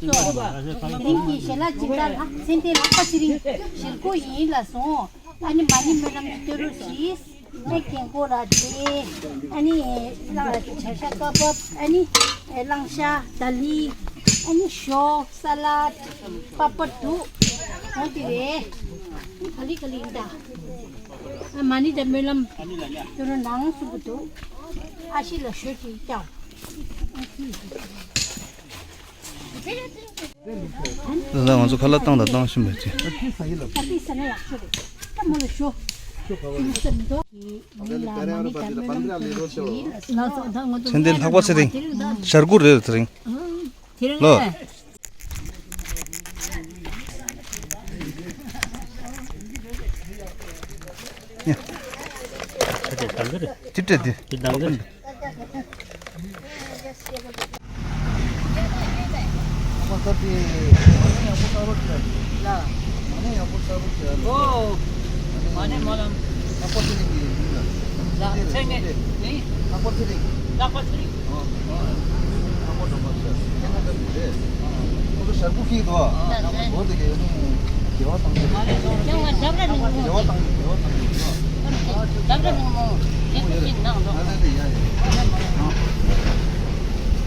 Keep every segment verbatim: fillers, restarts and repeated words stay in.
རིང་གི་ཞལ་ལག་ཅིག་ལ་ལྷག་མཚན་ལྡན་ལྷག་པ་ཚེ་རིང་ཞལ་སྐུ་ཡིན་ལ་སོང་། ཨ་ནི་མ་ཎི་སྨོན་ལམ་གྱི་བསྟོད་རོགས་གྱིས། ཨ་ནི་རྒན་གོག་ར་ཏྲེ། ཨ་ནི་བྱ་ཤ་ཀ་བབ། ཨ་ནི་གླང་ཤ་དཱ་ལི། ཨ་ནི་ཞོ་ས་ལད་པ་པར་འདུག་འོ་དེ་རེད། ག་ལི་ག་ལི་ཡིན་ད། ཨ་མ་ཎི་དང་སྨོན་ལམ་བསྟོད་རོགས་ནང་གསུང་གི་འདུག་ཨ་ཤི་ལ་ཞོ་ཅིག་བཅའ། ད་ལྟ་ང་ཚོ་ཁ་ལག་བཏང་དང་བཏང་བཞིན་པ་ཅི། མཚན་ལྡན་ལྷག་པ་ཚེ་རིང་། ཞལ་སྐུ་རེད་དེ་རིང་། ལོ། ཅི་སྤྲད་དེ། ཨོ། མ་ཎི་སྨོན་ལམ། ལགས་མཚན་ནི། ལགས་པ་ཚེ་རིང་། ལགས་པ་ཚེ་རིང་། ཁོ་ཚོ་ཞལ་སྐུ་ཁྱེར་འདུག་ཨ། འོ་དེ་གའི་ནི་དགེ་བ་བཏང་ཆེད། ཡང་ང་འདབས་ར་ནས་དགེ་བ་བཏང་གི། དགེ་བ་བཏང་གི། འདབས་ར་ནས་མོ་དེ་ཚོ་ཞིག་གནང་རོགས། ཨ་ནི་ཡ་ཡ།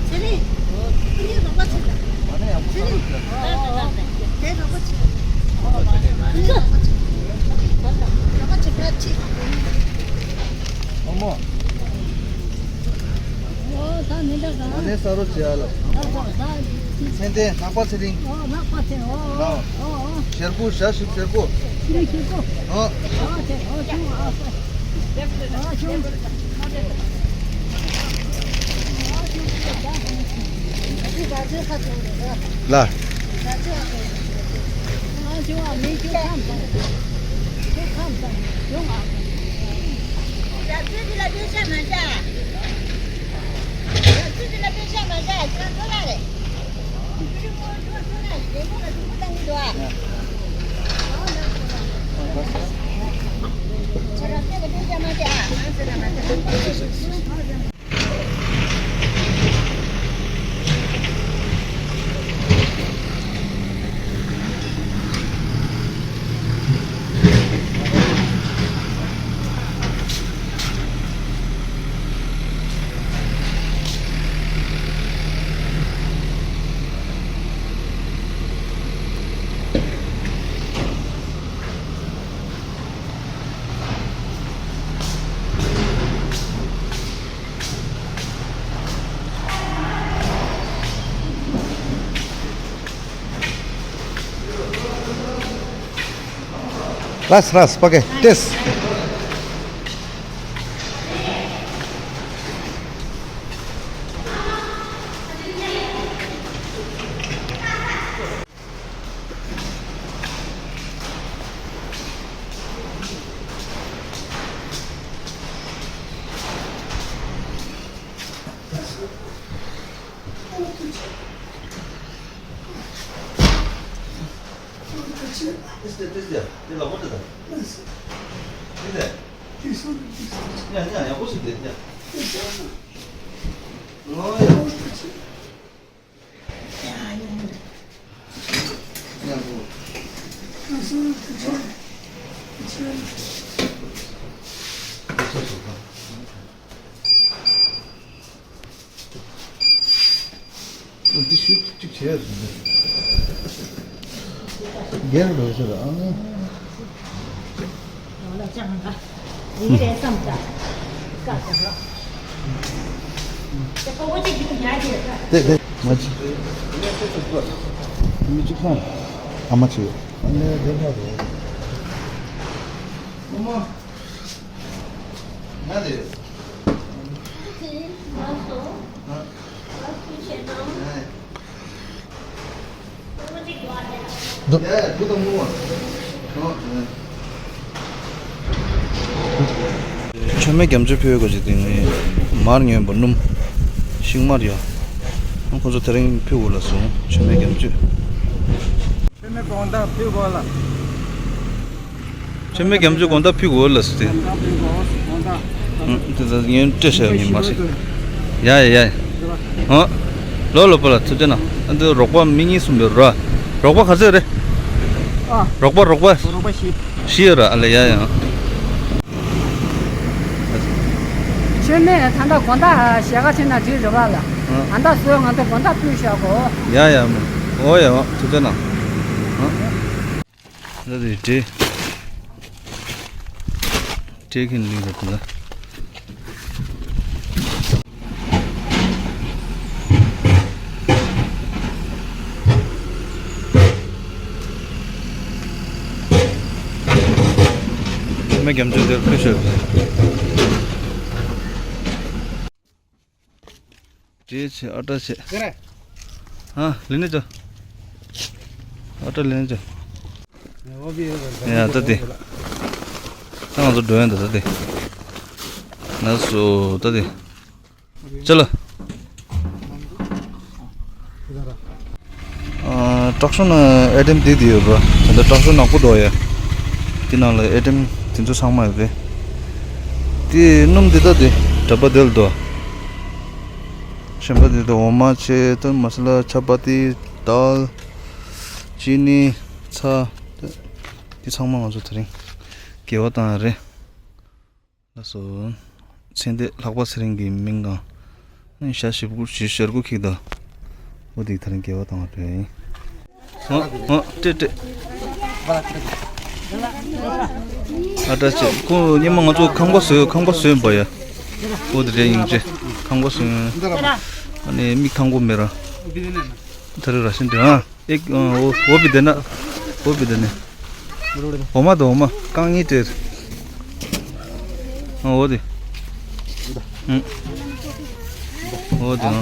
ཚེ་རིང་། ཁྱེད་རང་རོགས་པ་ཚེ་རིང་། མ་ནི་ཡག་པོ་ཚེ་རིང་། ཨ་ཨ་ཨ། དེ་རོགས་པ་ཚེ་རིང་། རོགས་པ་ཚེ་རིང་། རོགས་པ་ཚེ་རིང་། ཨ་མོ། ཨོ་ད་མི་འདྲ་ག་མ་ནས་ས་རོ་བྱེད་ཨ་ལ། ཨོ་ད། མཚན་ལྡན་ལྷག་པ་ཚེ་རིང་། ཨོ་ལྷག་པ་ཚེ་རིང་། ཨོ་ཨོ་ཨོ། ཞལ་སྐུ་ཞལ་ཞིབ་ཞལ་སྐུ། ཚེ་རིང་ཞལ་སྐུ། ཨོ། ཨོ་ཚེ་ཨོ་ཆུང་ཨོ་ཚེ། ཨོ་ཆུང་། ལ། ཨོ་ཆུང་ཨ་མི་ཆུང་ཁམས་བཟང་། ཆུང་ཁམས་བཟང་། ཆུང་ཨ། Раз, раз, пока. Тес. འདི་ཤུགས་གཅིག་བྱས་ཟིན་ཏེ། རྒྱལ་འགྲོ་ཟེར་ཨང་། དེ་དེ་མ་ཅི། མི་གཅིག་སོང་། ཨ་མ་ཅི་ཡོད། ཨ་ནེ་བདེ་མ་རེད། ཨ་མ། ང་རེད། མཆོད་མེ་རྒྱ་མཚོ་ཕུལ་དགོས་ཀྱི་དེ་ནི་མར་ཉོན་པ་སྣུམ་ཤིང་མར་ཡོད། ཁོ་ཚོ་དེ་རིང་ཕུལ་དགོས་ལ་སོང་མཆོད་མེ་རྒྱ་མཚོ། མཆོད་མེ་དགོང་དག་ཕུལ་དགོས་ལ། མཆོད་མེ་རྒྱ་མཚོ་དགོང་དག་ཕུལ་དགོས་ལ་སོང་སྟེ། དགོང་དག་ཕུལ་དགོས། དགོང་དག་དེ་ཚོ་ངས་སྤྲད་བཞག་ཡིན་མ་རེད། ཡ་ཡ་ཡ། ཧོ། ལོ་ལོ་པ་ལ་ཐུགས་རྗེ་གནང་། ཨ་འདི་རོགས་པ་མི་གཉིས་གསུམ་ཡོད་ར། རོགས་པ་ག་ཚོད་རེད། ཨ། རོགས་པ་རོགས་པ། རོགས་པ་བཞི། བཞི་ཡོད་ར། ཨ་ལེ་ཡ་ཡ། ཆོས་མེད་ད་ལྟ་དགོང་དག་ཞལ་ཁ་ཕྱེ་ན་འགྲིག་རེད་བ་ལ། ཨ། ཨ་ད་བཟོས་ང་ཚོ་དགོང་དག་ཕུལ་བཞག་གོ། ཡ་ཡ་མོ། ཨོ་ཡ་ཨོ་ཐུགས་རྗེ་གནང་། ཨ། ད་དེ་འདྲེ། འདྲེ་ཁྱེར་ལིང་ཟེར་དེ་ལ། མེ་རྒྱམ་ཆུ་དེར་ཕུལ་ཤོག། འདྲེ་བྱེད། ཨ་ཏྲ་བྱེད། ཨ་ལེ་ནི་ཅོ། ཨ་ཏྲ་ལེ་ནི་ཅོ། ཡ་ད་དེ། ད་ང་ཚོ་འགྲོ་ཡོང་ད་ད་དེ། ན་སོ་ད་དེ། ཅ་ལ། ཨ་དྲག་ཤོས་ནང་ཨའི་ཊེམ་དེ་དེ་ཡོད་པ། ད་ལྟ་དྲག་ཤོས་ནག་པོ་འདུག་ཡ། དེ་ནང་ལ་ཨའི་ཊེམ་དེ་ཚོ་ཚང་མ་ཡོད་རེད། དེ་སྣུམ་དེ་ད་དེ་འདྲ་པ་དེ་ལ་འདུག་གཞན་པ་དེ་ད་འོ་མ་བྱས། ད་མ་ས་ལ། ཆ་པ་ཏི། དཱལ། ཅི་ནི། ཚྭ། དེ་ཚང་མ་ང་ཚོ་དེ་རིང་འགེལ་བ་བཏང་ཡ་རེད། ལགས་སོ། ཚེ་འདས་ལྷག་པ་ཚེ་རིང་གི་མིང་གང་། ཨ་ནི་ཞག་བཞི་དགུ་བཞི་ཞེ་དགུ་ཁེག་ད། འོ་དེ་དེ་རིང་འགེལ་བ་བཏང་བ་རེད། ཨ་ཨ་སྤྲད་སྤྲད། ཨ་ཏྲ་བྱེད། ཁོ་སྔོན་མ་ང་ཚོ་ཁང་པ་བཟོས། ཁང་པ་བཟོས་པ་ཡ། འོ་དེ་རེད་ཡིན་ཅེ། ཁང་པ་བཟོས། ཨ་ནི་མིག་ཐང་པོ་མེད་ར། ད་རེས་ར་ཤན་དེ་ཨ། एक, अ, वो, वो भी देना, वो भी देने। ओमा दो, ओमा, कांगी टेर। अ, वो दे। हम्म। वो दे, अ।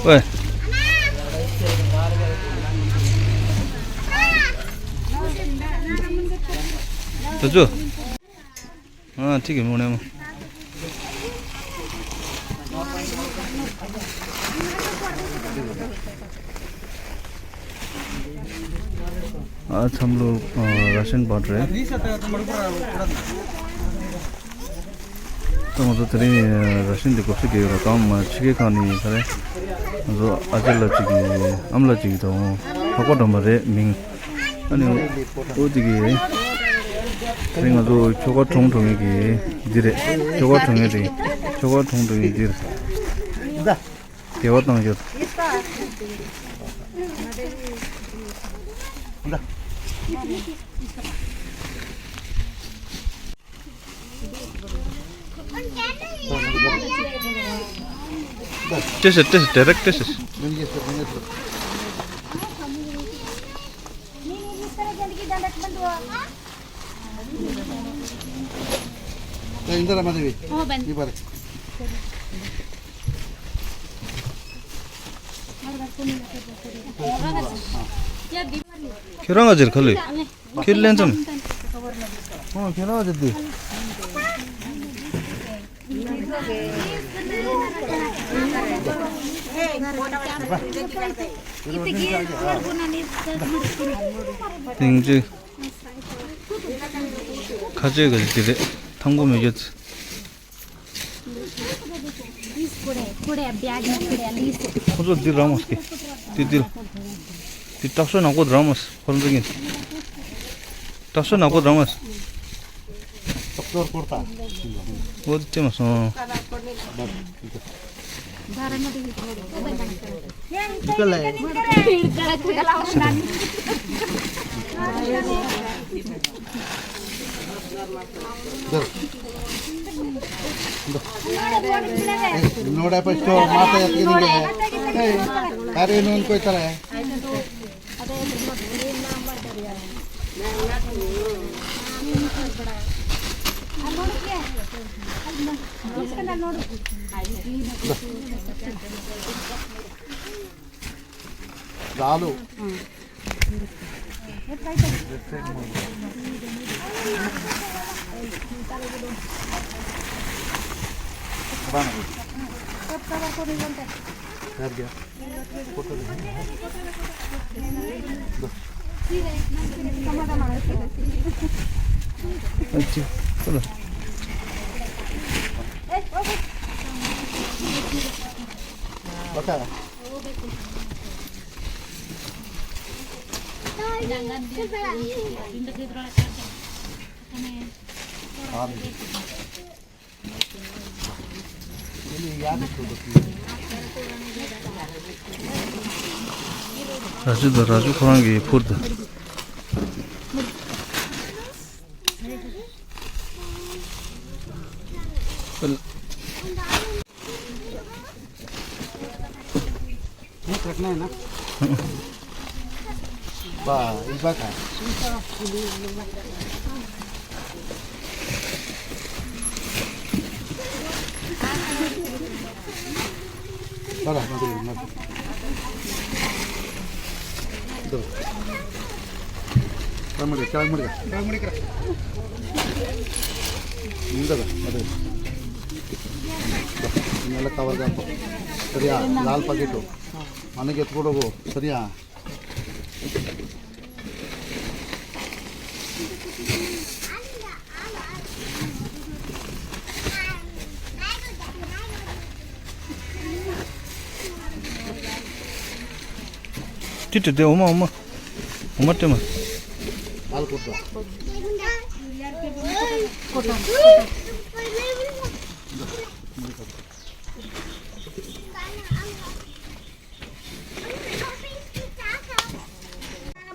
ओए। ད་ཚོ། ཨ་ཁྲིག་གི་མོ་ནས་མོ། ཨ་འཚམས་ལོ། ཨ་ར་ཤན་པར་རེད། ད་ང་ཚོ་དེ་རིང་ར་ཤན་འདི་དགོས་ས་གི་ར་གང་མ་ཕྱི་རྒྱལ་ཁག་ནས་ག་རེ། ང་ཚོ་ཨ་ཅག་ལགས་གཅིག་གིས་ཨ་མ་ལགས་གཅིག་གིས་དང་འཕགས་པ་སྒྲོལ་མ་རེད་མིང་། ཨ་ནི་ཨོ་དེ་གི་དེ་ང་ཚོ་ཁྱོ་ག་གྲོངས་གྲོངས་ཡས་གི་འདི་རེད། ཁྱོ་ག་གྲོངས་ཡས་རེད། ཁྱོ་ག་གྲོངས་གྲོངས་ཡས་འདི་རེད། དགེ་བ་བཏང་རྒྱུ། ཏེ་ཤ་ཏེ་ཤ་ཌའི་རེག་ཊི་ཏེ་ཤ། ए, इधर आ, माधवी। ओ, बंद। ये बार। ཁྱོད་རང་ང་ཟེར་ག་ལོས། ཁྱོད་ལན་ཙམ། ཨོ་ཁྱོད་རང་ང་ཟེར་དུས། སྙིང་རྗེ། ཁ་ཆེ་ག་ཅིག་དེ་རེད། ཐང་པོ་མི་ཡོད། ཁོ་ཚོ་འདི་རང་མ་སྐྱེ། འདི་འདི་ལ། འདི་དྲག་ཤོས་ནག་པོ་རང་མ་ཁོ་ཚོ་གིན། དྲག་ཤོས་ནག་པོ་རང་མ། འོ་དེ་སྤྲད་མ་སོང་། नोड़ा पर स्टोर माता यात्री नहीं है। अरे नून कोई तरह है। दालू। बन गई। ར་ཅོ་དང་ར་ཅོ་ཁོ་རང་གི་ཕུར་དང་། ये कटना है ना? बा, इस बार का। बड़ा, मत लो, मत लो। दो। चार मिनट, चार मिनट का। चार मिनट का। नहीं दादा, मत लो। बा, ये वाला कवर का आपको। बढ़िया, लाल पैकेट हो। आने के थोड़ा वो, बढ़िया। ཏི་ཏི་ཏི། འོ་མ་འོ་མ། འོ་མ་སྟེར་མ།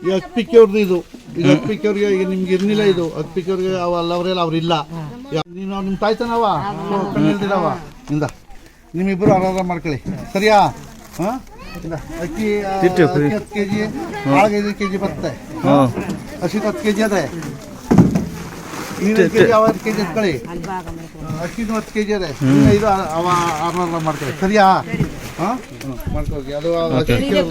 ཡ་སྤི་ཀྱོར་དེ་ཡོད། ཡ་སྤི་ཀྱོར་ཡ་ཡིན་ནིམ་གྱི་ནི་ལ་ཡོད། ཨ་སྤི་ཀྱོར་ཡ་ཨ་བ་ལབ་རེ་ལབ་རེ་ལ། ཡ་ནི་ནོ་ནིམ་ཏའི་ཙན་ཨ་བ། ཁོ་ཁ་ཉལ་དེ་ལ་བ། ཡིན་ད། ནི་མི་བུ་ར་ར་ར་མར་ཀ་ལེ། སར་ཡ། ཧ། ཡིན་ད། ཨ་ཀི་ཨ་དེ་ཀི་ཨ་ཀེ་ཇི། ཨ་ཀེ་ཇི་ཀེ་ཇི་པ་ཏེ། ཨ་ཤི་ཏ་ཀེ་ཇི་ཏེ། ནི་ནི་ཀེ་ཇི་ཨ་བ་ཀེ་ཇི་ཀ་ལེ། ཨ་ཤི་ཏ་ཀེ་ཇི་ཏེ། ནི་ཨི་ར་ཨ་བ་ཨ་ར་ར་མར་ཀ་ལེ། སར་ཡ། ཧ། མར་ཀ་ལེ། ཡ་དོ་ཨ་ཀེ་ཇི།